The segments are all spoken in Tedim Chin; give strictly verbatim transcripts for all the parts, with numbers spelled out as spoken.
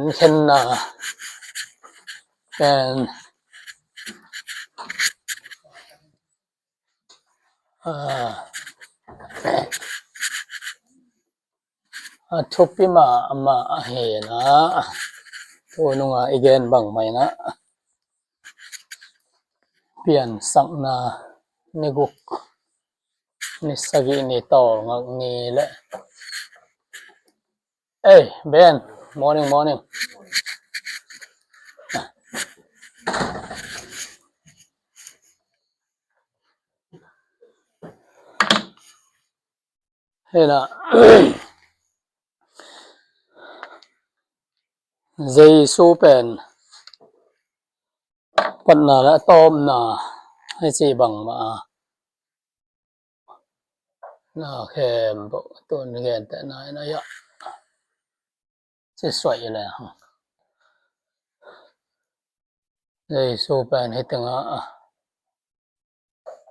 Khenna pen a, a thupi mahmah hi na, tununga i gen bangmah in a, piansakna ni guk, ni sagih, ni tawlngak ni le. Ei, Ben, morning, morning. Hi na, Jesu pen patna le a tawpna hi ci bangmah a, na khempeuh tun gentehna in a, ia, ci suai le. Jesu pen hi tengah,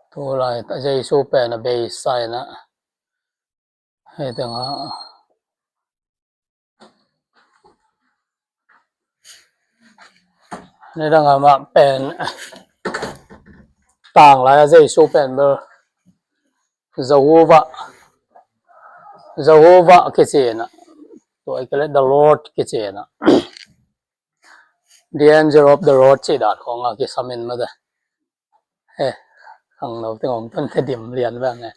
tulai Jesu pen a beisa in a, hi tengah, nidang amah pen, tanglai a Jesu pen bel Jehovah, Jehovah kici in a, tua i kile the Lord kici in a, the angel of the Lord ci dan khong a kisam in mate. He, khangno teng hong tonte dim lian vang e.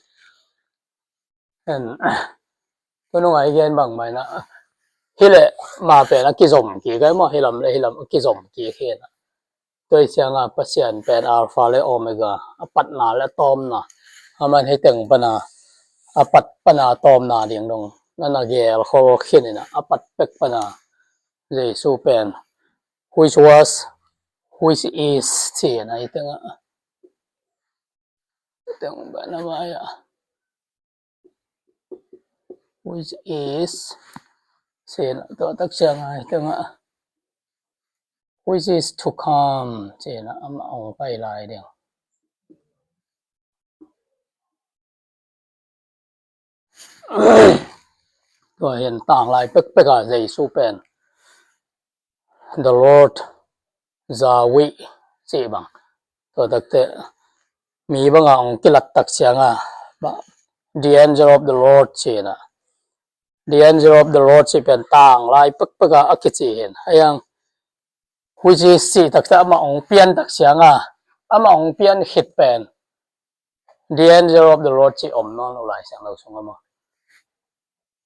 Tununga i gen bangmah in a, hi le ma pen a kizom kik e maw, hi lam le hi lam a kizom kik hi na. Tua i cianga Pasian pen Alpha le Omega, a patna le a tawpna, aman hi teng pana a pat pana a tawpna ding dong na na gel khol khin in a, a pat pek pana Jesu pen which was, which is ci in a, hi tengah, hi teng pana mai a which is, ci in a, tua tak cianga hi tengah which is to come ci in a, amah hong pai lai ding. Tua hi in tanglai pekpek a Jesu pen the Lord, Yahweh ci bang. Tua takte mi banga hong kilat tak cianga, the angel of the Lord ci in a, the angel of the Lord ci pen tanglai pekpek a a kici hi in. Ahi hang which is ci takte amah hong pian tak cianga, amah hong pian khit pen the angel of the Lord ci om nawn lo Lai Siangtho sungah maw.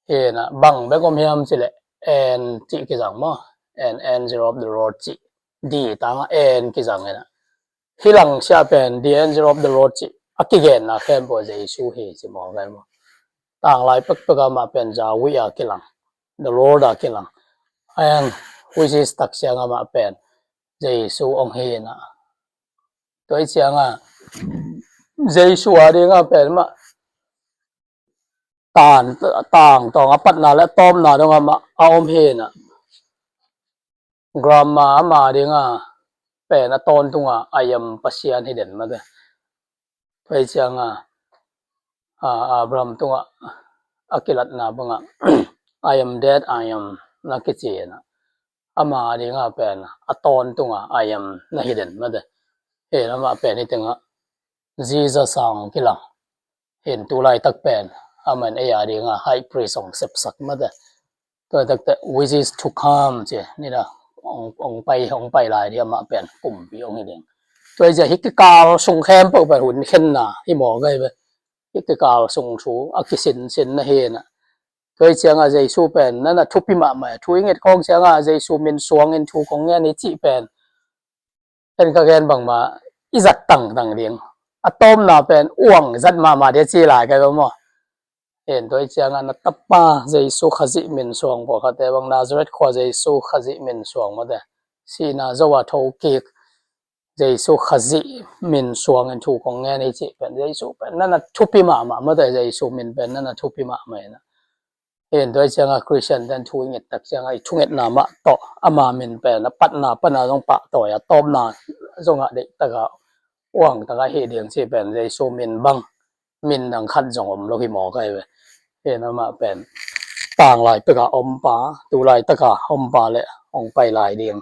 Hi na, bang bek om hiam ci le, and ci kizang maw, and angel of the Lord ci, the tanga and kizang hi na. Hi lang sia pen the angel of the Lord ci a kigenna khempeuh Jesu hi ci maw, vel maw. Tanglai pekpek amah pen Yahweh a kilang, the Lord a kilang. And which is tak cianga amah pen Jesu hong hi na. Tua i cianga Jesu a dinga pen mah tan, tangtawng a patna le a tawpna dong amah a om hi na. Grammar ama dinga pen a tawntunga I am Pasian hi den mate. Tua i cianga a, Abraham tungah a kilatna banga I am that I am na kici hi na. Ama dinga pen a tawntunga I am na hi den mate. Hi na, amah pen hi tengah Jesus a hong kilang. Hi in tulaitak pen aman ei a dinga high priest hong sepsak mate. Tua takte which is to come ci ni na, hong, hong pai, hong pai lai ding, amah pen kumpi hong hi ding. Tua i zia hi kikal sung khempeuh pen hun khenna hi maw, gai ve. Hi kikal sung thu a kisinsin na hi na. Tua i cianga Jesu pen na na thupi mahmah, thu i nget khawng cianga Jesu min suangin thu kong ngen hi cih pen, en ka gen bangmah i zat tangtang ding. A tawpna pen uang zat mahmah dia ci lai ka ve maw. En tua i cianga na tapa Jesu Khazih min suang pawlkhatte bang Nazareth khua Jesu Khazih min suang mate. Sihna zo a thokik Jesu Khazih min suangin thu kong ngen hi cih pen Jesu pen na na thupi mahmah mate. Jesu min pen na na thupi mahmah hi na. Hi in tua i cianga Christian ten thu i nget tak cianga i thungetna mah tawh ama min pen a patna pana zong pahtawi a, tawpna zong a deihtaka uangtaka hi ding cih pen Jesu min bang min dang khat zong om lo hi maw, kai ve. Hi in amah pen tanglai peka ompa, tulaitaka ompa le hong pai lai ding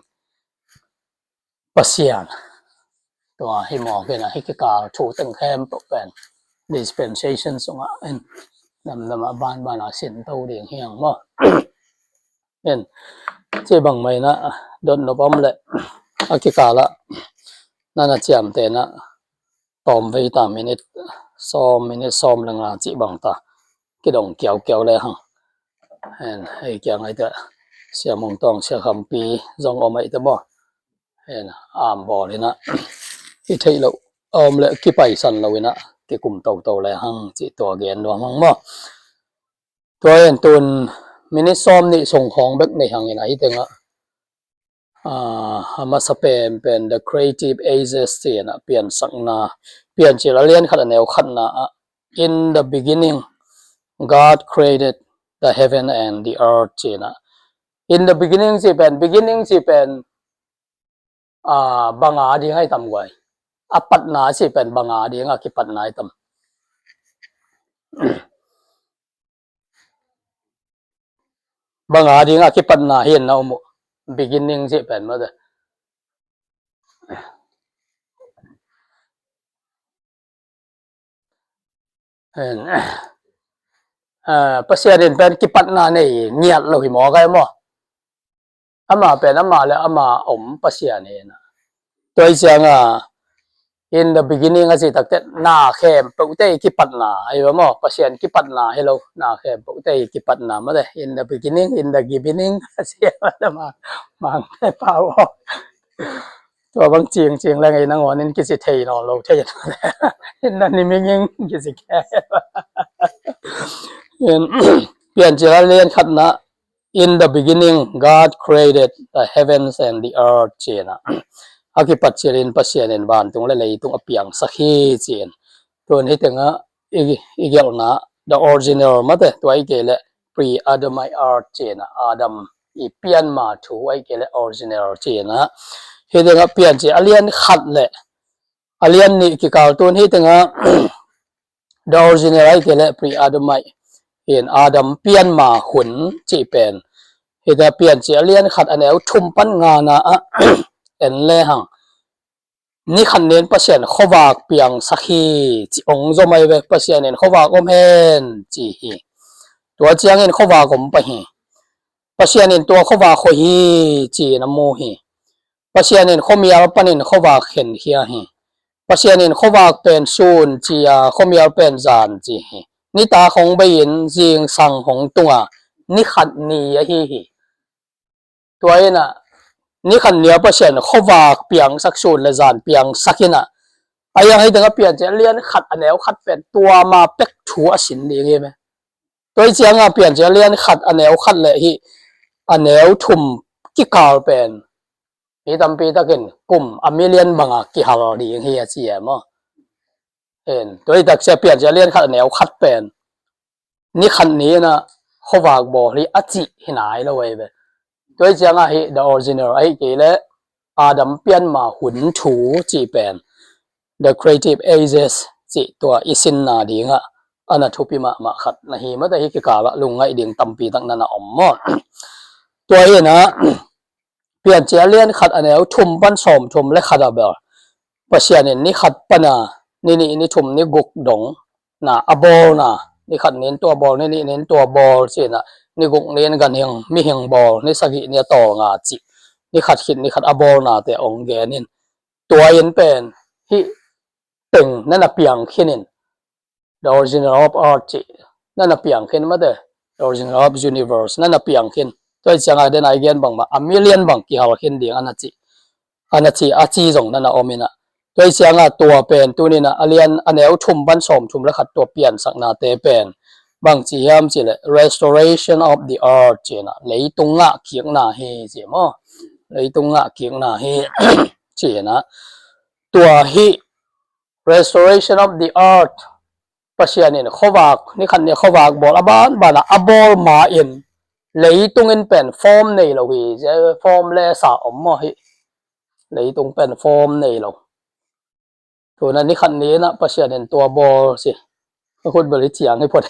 Pasian. Tua hi mawk in a, hih kikal thu teng khempeuh pen dispensation sungah in damdam a banban a sin to ding hi hang maw. In ci bang mai na dot nop om le a kikal ah na na ciamteh na tawm vei ta, minit sawm, minit sawm le nga cih bang ta kidong kiaukiau le hang. Hen, hei kiang ai ta Sia Mung Tawng, Sia Khampi zong om ai ta maw. Hen, am bawl in a, i theih loh a om le kipaisan lo in a kikum toto le hang cih tua gen nuam hang maw. Tua in tun minit sawm nih sung khawng bek nei hang in a, hih tengah a masa pen pen The Creative Ages ci in a, piansakna, Piancil a lian khat a neu khatna ah, "In the beginning, God created the heaven and the earth," ci in a. In the beginning ci pen, beginning ci pen a banga ding ai tam guai. A patna ci pen banga ding a kipatna ai tam. Banga ding a kipatna hi in na om uh. Beginning ci pen mate. Pasian in pen kipatna nei ngiat lo hi maw, kai maw? Ama pen ama le ama om Pasian hi na. Tua hi cianga in the beginning a ci takte na khempeuhte i kipatna ahi va maw? Pasian kipatna hi lo, na khempeuhte i kipatna mate. In the beginning, in the beginning a ci a mate, ma, mangte pau aw. Tua bang cingcing leng ei nangawn in kici thei nawn lo thei. In the beginning kici kei. Piancil a lian khatna, "In the beginning, God created the heavens and the earth," ci in a. A kipat cilin Pasian in vantung le leitung a piangsak hi ci in. Tun hih tengah i, i gelhna, the original mate, tua i kei le pre-Adamite art ci in a, Adam i pianma thu a i kei le original ci in a. Hih tengah Piancil a lian khat le a lian nih kikal tun hih tengah the original a i kei le pre-Adamite in Adam pianma hun cih pen. Hih tengah Piancil a lian khat a neu thum pan ngana ah en le hang. Ni khat ni in Pasian khuavak piangsak hi ci ong zom ai ve, Pasian in khuavak om hen ci hi. Tua ciangin khuavak om pah hi. Pasian in tua khuavak khoi hi ci in a mu hi. Pasian in khuamial panin khuavak khenkhia hi. Pasian in khuavak pen sun ci a, khuamial pen zan ci hi. Nitak hong bei in zingsang hong tung a, ni khat ni ahi hi. Tua in a, ni khat ni a Pasian khuavak piangsak, sun le zan piangsak in a, a iang hei tengah Piancil a lian khat a neu khat pen tua ma pek thu a sin ding hi me. Tua hi cianga Piancil a lian khat a neu khat le hih a neu thum kikal pen mi tampi takin kum a million banga kihal ding hi a ci e maw. Tua hi takcia Piancil a lian khat a neu khat pen ni khat ni in a khuavak bawl hi a cih hi nai lo ei ve. Tua hi cianga hih the original ahi kei le Adam pianma hun thu cih pen the creative ages cih tua i sinna dingah a na thupi mahmah khat na hi mate, hih kikalah lungngaih ding tampi tak na na om maw. Tua hi in a Piancil a lian khat a neu thum pan sawm thum le khat a bel Pasian in ni khat pana ni nih ni thum ni guk dong na a bawlna, ni khat ni in tua bawl, ni nih ni in tua bawl ci in a, ni guk ni in ganhing mihing bawl, ni sagih ni a tawlnga cih ni khat khit ni khat a bawlnate ong gen in. Tua in pen hih teng na na piang khin in, the original of art cih na na piang khin mate, the original of universe na na piang khin. Tua hi cianga den a i gen bangmah a million bang kihal khin ding a na cih, a na cih a ci zong na na om in a. Tua hi cianga tua pen tuni in a a lian a neu thum pan sawm thum le khat tua piansaknate pen bang ci hiam cih le restoration of the earth ci in a, leitung ngah kikna hi ci maw. Leitung ngah kikna hi ci in a. Tua hih restoration of the earth, Pasian in khuavak, ni khat ni khuavak bawl a banbana a bawl ma in leitung in pen form nei lo hi, form le sa om maw hi. Leitung pen form nei lo. Tuna ni khat ni in a Pasian in tua bawl si. Ka khut bel hi ciang hi phot.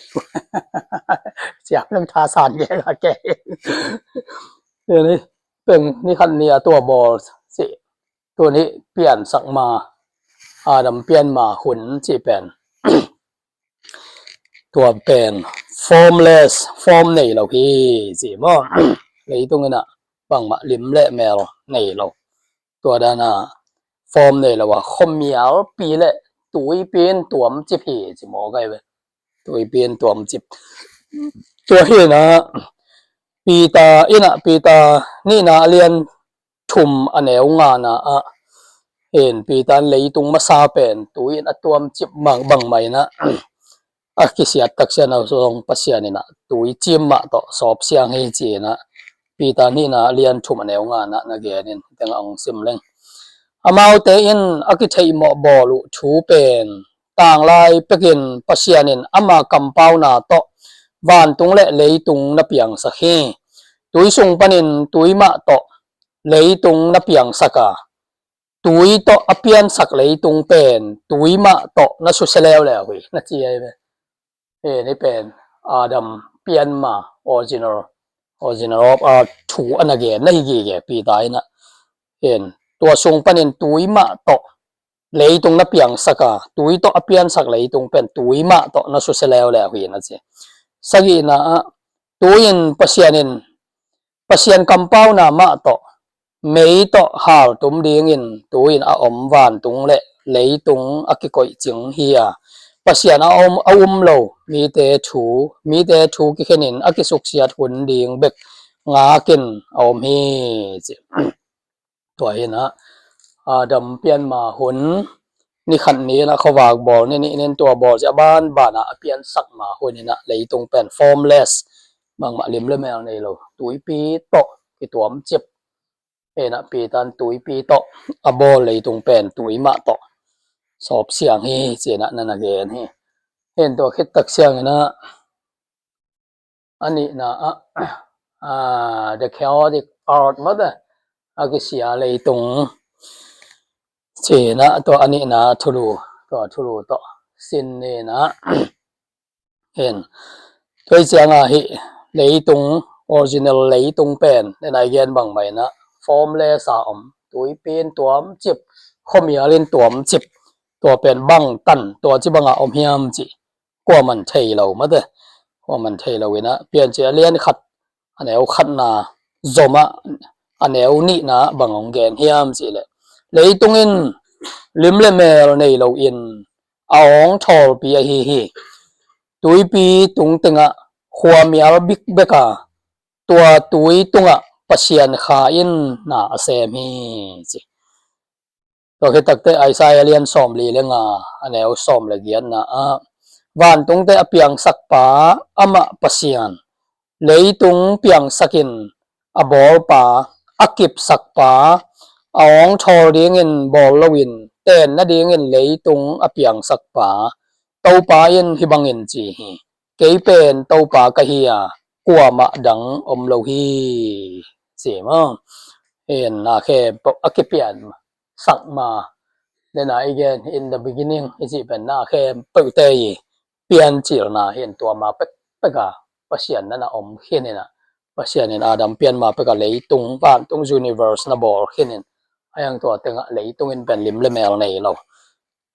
Ciang lam tha san ge ka ke. Tua ni peng ni khat ni a tua bawl cih, tuni piansak ma, Adam pian ma hun cih pen, tua pen formless, form nei lo hi cih maw? Leitung in ah bangmah lim le mel nei lo. Tua dan a form nei lo a, khuamialpi le tuipi in tuamcip hi ci maw kai ve. Tuipi in tuamcip. Tua hi in ah Peter in ah, Peter nihna a lian thum a neu ngana ah, in Peter in leitung masa pen tui in a tuamcip bang, bangmah in ah a kisiat taksia na zong Pasian in ah tui cim mah tawh sawp siang hi ci in ah Peter nihna a lian thum a neu ngana na gen in teng a hong sim leng. Amaute in a kitheihmawh bawl uh thu pen tanglai pekin Pasian in ama kampauna tawh vantung le leitung na piangsak hi. Tui sung panin tui mah tawh leitung na piangsak a, tui tawh a piansak leitung pen tui mah tawh na susia leuleu hi, na ci ahi ve. Hih ni pen Adam pian ma, original, original of a thu a na gen na hi gige Peter in ah. Hen, tua sung panin tui mah tawh leitung na piangsak a, tui tawh a piansak leitung pen tui mah tawh na susia leuleu hi, na ci. Sagihna ah, tu in Pasian in, Pasian kampauna mah tawh mei tawh haltum dingin tu in a om vantung le leitung a kikoih cing hi a, Pasian a om, a um lo mite thu, mite thu kikhenin a kisuksiat hun ding bek ngakin a om hi ci. Tua hi in ah Adam pian ma hun, ni khat ni in ah khuavak bawl, ni nih ni in tua bawl ci a, banban ah a piansak ma hun in ah leitung pen formless, bangmah lim le mel nei lo, tuipi tawh kituamcip. Hen ah Peter in tuipi tawh a bawl leitung pen tui mah tawh sawp siang hi ci in ah na na gen hi. Hen, tua khit tak siang in ah a nihna ah, ah, the chaotic earth, mate, a kisia leitung ci in ah tua a nihna thulu, tua thulu tawh sin ni in ah, hen, tua hi ciang a hih leitung, original leitung pen, den a i gen bangmah in ah formless a om, tuipi in tuamcip, khuamial in tuamcip, tua pen bangtan, tua ci bang a om hiam cih kuaman thei lo, mate, kuaman thei lo in ah Piancil a lian khat a neu khatna zom ah a neu nihna bang hong gen hiam cih leh, leitung in lim le mel nei lo in a awngthawlpi ahi hi. Tuipi tung teng ah khuamial bikbek a, tua tui tungah Pasian Kha in na a sem hi ci. Tua khit takteh Isaiah lian sawmli le nga a neu sawm le giatna ah, vantungte a piangsakpa amah Pasian, leitung piangsakin a bawlpa, a kipsakpa, a awngthawl dingin bawl loin ten nadingin leitung a piangsakpa Topa in hih bangin ci hi: Kei pen Topa ka hi a, kuamah dang om lo hi, ci maw? Hi in, na khempeuh a kipian sak ma, den a i gen, in the beginning i cih pen na khempeuhte i piancilna hi in, tua ma pekpek a Pasian na na om khin in ah, Pasian in Adam pian ma pek a leitung, vantung, universe na bawl khin in, a hiang tua teng ah leitung in pen lim le mel nei lo.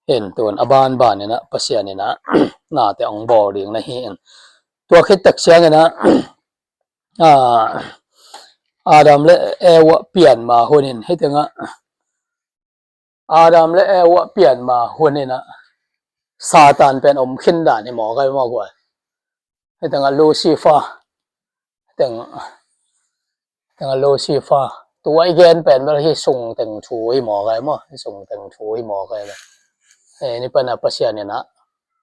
Hi in, tu in a banban in ah Pasian in ah nate hong bawl ding na hi in. Tua khit tak siang in ah, ah, Adam le Eva pian ma hun in, hih teng ah Adam le Eva pian ma hun in ah Satan pen om khin dan hi maw, kai maw guai? Hih teng ah Lucifer, hih teng, hih teng ah Lucifer, tua i gen pen bel hih sung teng thu hi maw, kai maw? Hih sung teng thu hi maw, kai maw? Hih ni pen ah Pasian in ah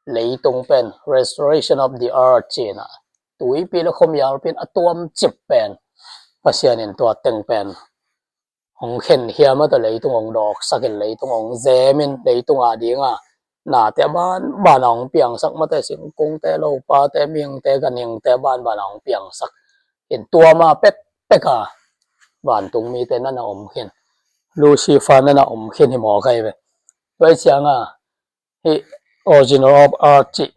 leitung pen, restoration of the earth ci in ah, tuipi le khuamialpi in a tuamcip pen Pasian in tua teng pen hong khen hiam a, tua leitung hong dawksak in, leitung hong zem in, leitung a ding a nate a banban a hong piangsak, mate, singkungte, lopate, mihingte, ganhingte a banban a hong piangsak in, tua ma pekpek a vantung mite na na om khin, Lucifer na na om khin hi maw, kai ve? Tua hi ciang a hih original of earth cih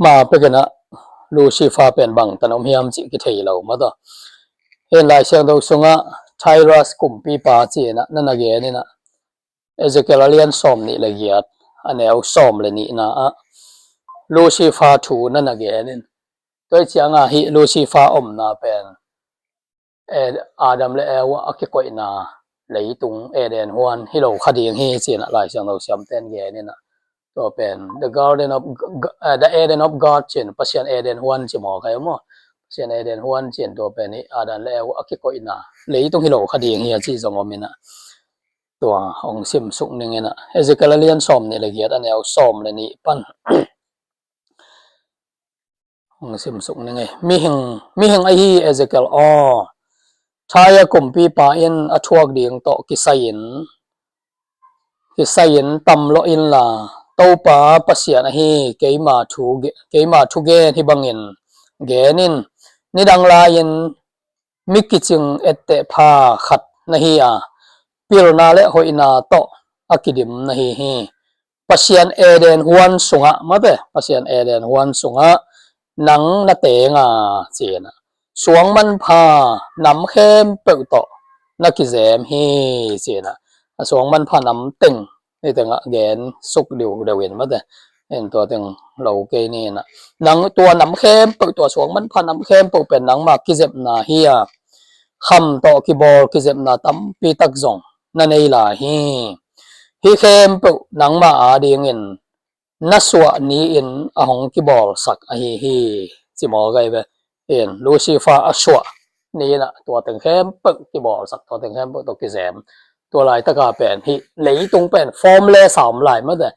ma pek in ah Lucifer pen bangtan om hiam cih kithei lo, mate. Hin Lai Siangtho sungah Tyrus kumpipa ci-in ah na na gen in ah, Ezekiel a lian sawm nih le giat, a neu sawm le nihna ah Lucifer thu na na gen in. Tua ciangah hih Lucifer omna pen, eh, Adam le Eva a kikoihna leitung Eden huan hi lo kha ding hi ci-in ah Lai Siangtho siamten gen in ah. Tua pen the garden of G-, G-, eh, the Eden of God ci-in, Pasian Eden huan ci maw, kai maw? Pasian Eden huan ci-in tua pen hi Adam le Eva a kikoihna leitung hi lo kha ding hi a ci zong om in ah. Tua hong sim suk ning in ah, Ezekiel a lian sawm nih le giat, a neu sawm le nih pan hong sim suk ning ei. Mihing, mihing ahi Ezekiel aw, Tyre kumpipa in a thuak ding tawh kisai-in, kisai-in tam lawh inla, Topa Pasian ahi keima thu ge-, keima thugen hi bangin gen in. Nidang lai-in mi kicing etteh pha khat na hi a, pilna le hoihna tawh a kidim na hi hi. Pasian Eden huan sungah, mate, Pasian Eden huan sungah nang na teng a, ci-in ah, suang manpha nam khempeuh tawh na kizem hi, ci-in ah, a suang manpha nam teng, ni tengah gen suk diu deuh in, mate, en tua teng lo kei ni in ah, nang tua nam khempeuh, tua suang manpha nam khempeuh pen nangma kizepna hi a, kham tawh kibawl kizepna tampi tak zong na nei lai hi. Hih khempeuh nangma adingin na suah ni-in a hong kibawlsak ahi hi, ci maw, kai ve? In Lucifer a suah ni-in ah tua teng khempeuh kibawlsak, tua teng khempeuh tawh kizem. Tua laitaka pen hih leitung pen formless a om lai, mate.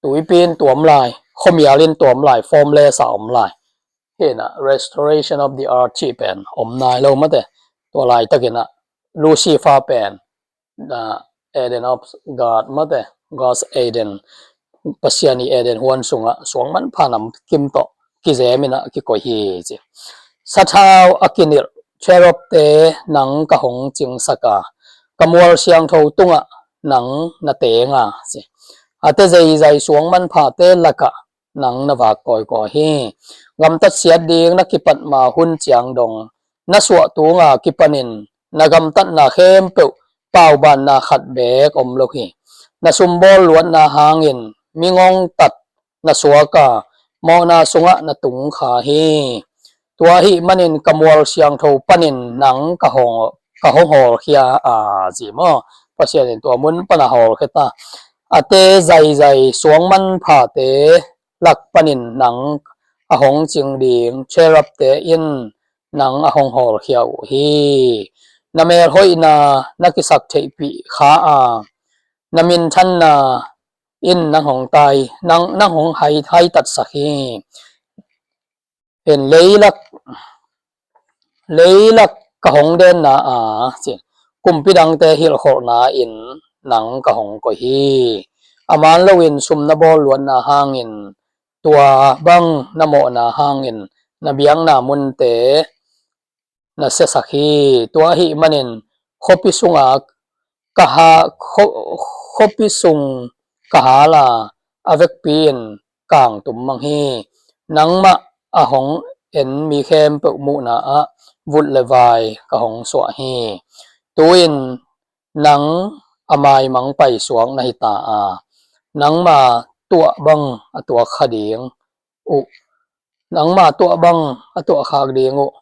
Tuipi in tuam lai, khuamial in tuam lai, formless a om lai. Hi in ah, restoration of the earth cih pen om nai lo, mate. Tua laitakin ah Lucifer pen, ah, Eden of God, mate, God's Eden, Pasian i Eden huan sungah suang manpha nam kim tawh kizem in ah kikoih hi, ci. Sathau a kinilh cherubte nang ka hong cingsak a, ka mual siangtho tungah nang na teng a, ci. A te zeizai suang manphate lakah nang na vak kawikawi hi. Gamtat siat ding na kipat ma hun ciang dong, na suah tunga kipanin na gamtatna khempeuh paubanna khat beek om lo hi. Na sumbawl luatna hangin mi ngongtat na suak a, mawhna sungah na tung kha hi. Tua ahih manin ka mual siangtho panin nang ka hong, ka hong hawlkhia a, ci maw? Pasian in tua mun pan a hawlkhia ta. A te zaizai suang manphate lak panin nang a hong cing ding cherubte in nang a hong hawlkhia uh hi. Na melhoihna na kisaktheihpih kha a, na minthanna in nang hong tai, nang, nang hong hai, haitatsak hi. In leilak, leilak ka hong denna a, ci, kumpi dangte hilhkholhna in nang ka hong koih hi. A man loin sum na bawl luatna hangin, tua bang na mawhna hangin na biakna munte na siasak hi. Tua ahih manin khuapi sunga ka ha, khu-, khuapi sung ka hal a, a vekpi in kang tum mang hi. Nangmah a hong en mi khempeuh muhna ah vut le vai ka hong suah hi. Tu-in nang a maimang paisuak na hi ta a, nangma tuah bang a tuak kha ding uh, nangma tuah bang a tuah khak ding uh,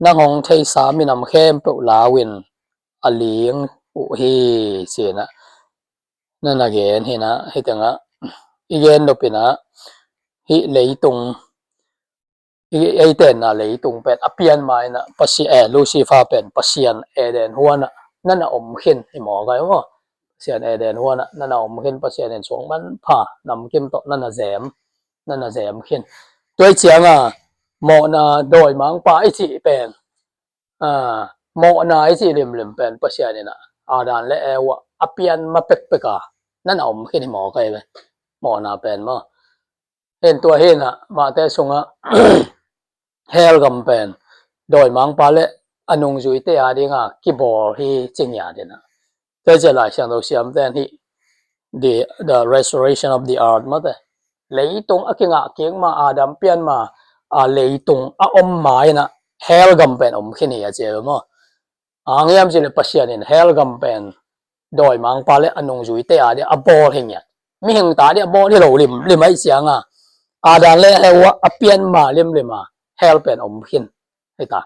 nang hong theisa minam khempeuh lau in a ling uh hi, ci-in ah na na gen hi in ah, hi teng ah i gen nop in ah, hih leitung, i, ei tenna leitung pen a pian ma in ah, Pasi-, eh, Lucifer pen Pasian Eden huan ah na na om khin hi maw, kai maw? Pasian Eden huan ah na na om khin, Pasian in suang manpha namkim tawh na na zem, na na zem khin. Tua ciang a mawhna dawimangpa i cih pen, a, mawhna i cih limlim pen Pasian in ah Adam le Eva a pian ma pekpek a na na om khin hi maw, kai ve? Mawhna pen maw? Hen, tua hi in ah Mate sungah hell gam pen dawimangpa le a nungzuite a dinga kibawl hi, ci ngiat in ah. Tua ciang Lai Siangtho siamten hih the, the restoration of the earth, mate, leitung a kingah kik ma, Adam pian ma a leitung a om ma in ah hell gam pen om khin hi a ci ve maw? Ang hiam cih leh Pasian in hell gam pen dawimangpa le a nungzuite a dia a bawl hi ngiat. Mihingte a dia a bawl hi lo limlim ahih cianga, Adam le Eva a pian ma limlim a hell pen om khin hi ta.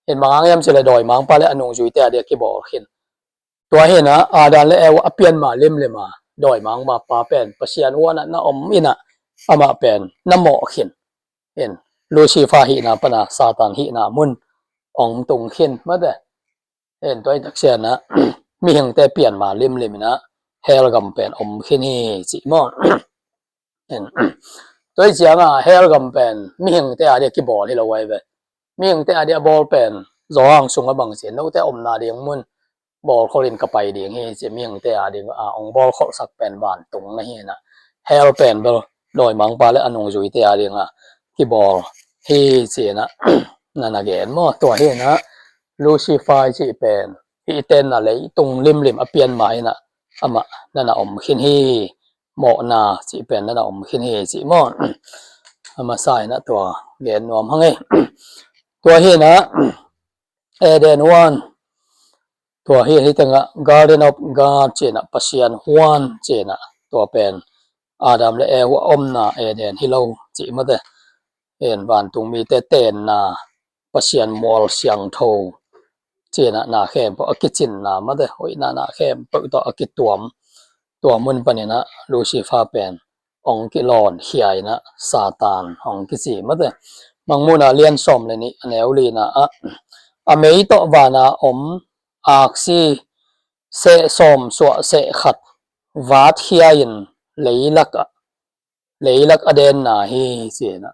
In bang hang hiam cih leh dawimangpa le a nungzuite a dia kibawl khin. Tua hi a, Adam le Eva a pian ma limlim a dawimangpa pen Pasian huan ah na om in a, amah pen na mawh khin. In Lucifer hihna pan a Satan hihna mun ong tung khin mate. In tua hi tak ciang a, mihingte pian ma limlim in a hell gam pen om khin hi cih maw. In tua hi cianga hell gam pen mihingte a dia kibawl hi lo ahi ve. Mihingte a dia bawl pen Johan sungah bang ci, note omna ding mun bawlkholh in ka pai ding hi ci, mihingte a ding a ong bawlkholhsak pen vantung na hi a, hell pen bel dawimangpa le a nungzuite a ding a kibawl hi ci a, na na gen maw. Tua hi a, Lucifer cih pen hih i tenna leitung limlim a pian ma in a, amah na na om khin hi. Mawhna cih pen na na om khin hi cih maw. A masa in a tua gen nuam hang ei. Tua hi a, Eden huan, tua hi, hih tengah Garden of God ci a, Pasian huan ci a, tua pen Adam le Eva omna Eden hi lo cih mate. In vantung mite tenna Pasian mual siangtho ci a, na khempeuh a kicinna mate, hoihna na khempeuh tawh a kituam, tua mun pan in a Lucifer pen ong kilawn khia in a Satan ong kici mate. Mangmuhna lian sawm le nih a neu li in a, a mei tawh van a om aksi seh sawm suah seh khat vat khia in leilak ah, leilak a denna hi ci a,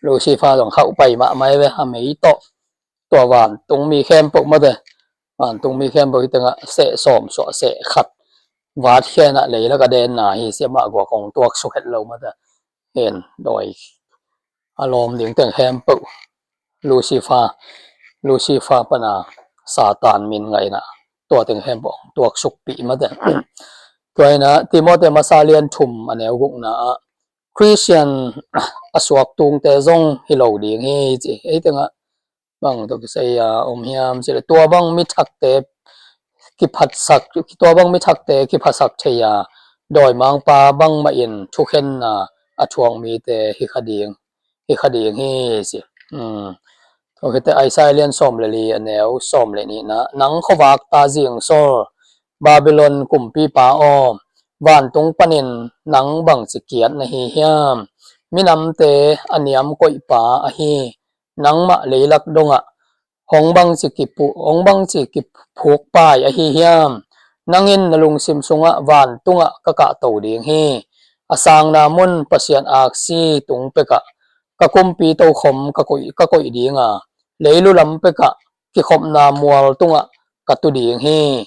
Lucifer zong khauh pai mahmah hi ve. A mei tawh tua vantung mi khempeuh mate, vantung mi khempeuh hih tengah seh sawm suah seh khat vat khia in a leilak a denna hi ci a, amah guak ong tuaksuk het lo mate. Hen dawi a lawm ding teng khempeuh Lucifer, Lucifer pan a Satan min ngaih in a tua teng khempeuh ong tuaksukpih mate. Tua hi a Timothy masa lian thum a neu gukna ah Christian a suak tungte zong hi lo ding hi ci. Ei tengah bang tawh kisai a om hiam cih leh tua bang mi thakte kiphatsak, tua bang mi thakte kiphasak thei a, dawimangpa bangmah in thukhenna a thuak mite hi kha ding, hi kha ding hi ci. Um, tua khit teh Isaiah lian sawm le li a neu sawm le nihna, nang khuavak ta zing sawl, Babylon kumpipa aw, vantung panin nang bangci kiat na hi hiam? Minamte a niam koihpa ahi nangmah leilak dongah hong bangci kipu-, hong bangci kiphukpai ahi hiam? Nang in na lungsim sungah vantungah ka kahto ding hi. A sangna mun Pasian aksi tung pekah ka kumpi tokhom ka koih, ka koih ding a, leilu lam pekah kikhopna mual tungah ka tu ding hi.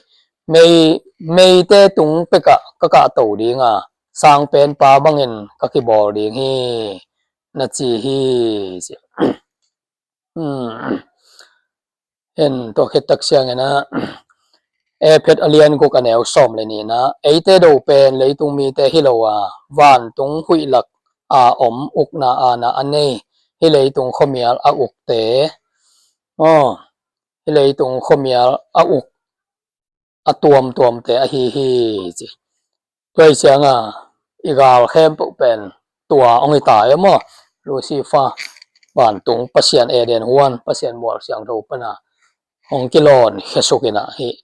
Mei, meite tung pekah ka kahto ding a, sangpenpa bangin ka kibawl ding hi, na ci hi. Hmm. Hen tua khit tak ciangin a, Ephet a lian guk a neu sawm le nihna, eite do pen leitung mite hi lo a, vantung huih lak a om ukna aana a nei, hih leitung khuamial a ukte, aw, hih leitung khuamial a uk a tuamtuamte ahi hi ci. Tua hi cianga i gal khempeuh pen tua hong hi ta e maw. Lucifer, vantung Pasian Eden huan, Pasian mual siangtho pana hong kilawn khesuk in a, hih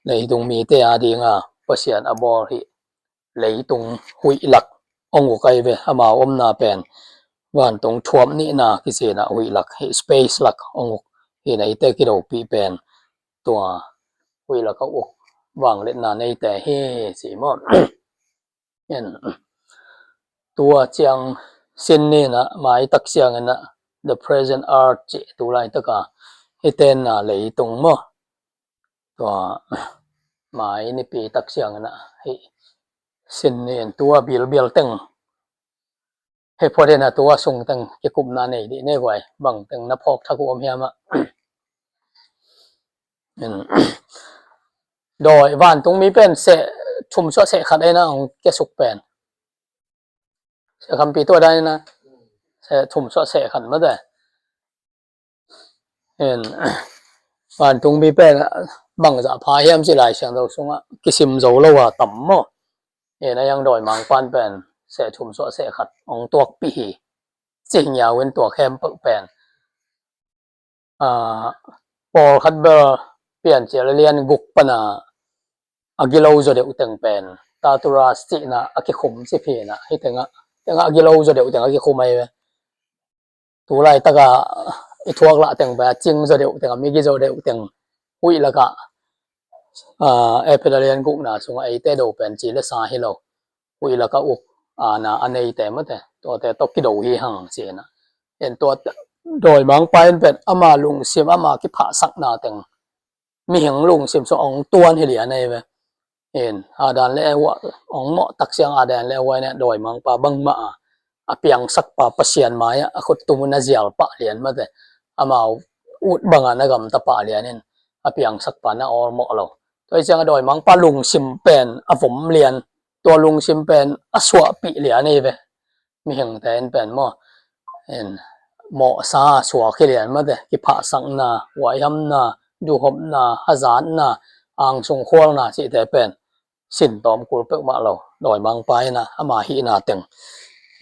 leitung mite a dinga Pasian a bawl hih leitung huih lak hong uk ahi ve. Amau omna pen vantung thuam nihna kici in a, huih lak, hih space lak hong uk hi. Eite kidopih pen tua huih lak a uk vangliatna neite hi ci maw. En, tua ciang sin ni in a, mai tak ciangin a, the present earth ci, tu laitaka i tenna leitung maw. Tua mai nipi tak ciangin a, hih sin ni in tua bilbial teng hei phuat in a, tua sung teng kikupna nei dih nei guai, bang teng na phawk thak uh om hiam ah. Dawi vantung mi pen seh thum suah seh khat ahi na, hong kiasuk pen seh khampi tua dan in a, seh thum suah seh khat mate. En, Vantungmi pen bangzah pha hiam ci Lai Siangtho sungah kisim zo lo a tam maw? Ina yang dawimangpa'n pen seh thum suah seh khat hong tuakpih hi. Ci hi ngiau in tua khempeuh pen, ah, pawlkhat bel Piancil a lian guk pana a gilo zaw deuh teng pen Tartarus cihna a kikhum ci phin a, hih tengah, tengah a gilo zaw deuh teng a kikhum ahi ve. Tu laitaka i thuak lah teng pen a cing zaw deuh teng, a migi zaw deuh teng, huih lakah, ah, Efesa lian gukna sungah eite do pen ci le sa hi lo, huih lakah uk, ah, na a neite mate, tuate tawh kido hi hang ci ina. En tua dawimangpa in pen ama lungsim, ama kiphahsakna teng mihing lungsim sung hong tuan hi lian ahi ve. In, Adam le Eva, hong mawh taksiang Adam le Eva in dawimangpa bangmah a, a piangsakpa Pasian mai-ah a khuttum un a zial pah lian mate. Amau ut bangah na gamta pah lian in, a piangsakpa na awlmawh lo. Tua hi ciang a dawimangpa lungsim pen a vom lian, tua lungsim pen a suahpih lian ahi ve. Mihingte in pen maw, in, mawhsa suak hi lian mate, kiphahsakna, huaihamna, duhhopna, hazatna, angsung khualna cihte pen sin tawm kul peuhmah lo. Dawimangpa in a, ama hihna teng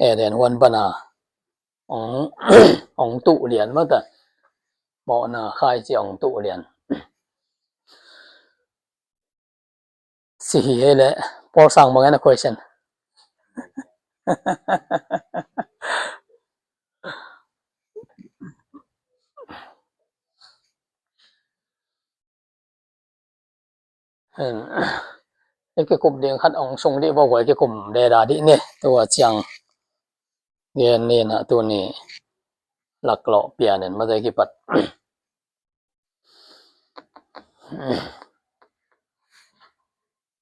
Eden huan pana hong, hong tuh lian mate, mawhna khaici hong tuh lian. Si hi hei le, Paul Sang bang en a question. En, i kikum ding khat hong sung dih vo, i kikum deda dih ni, tua ciang. Gen ni na tuni laklawh pianin mate kipat.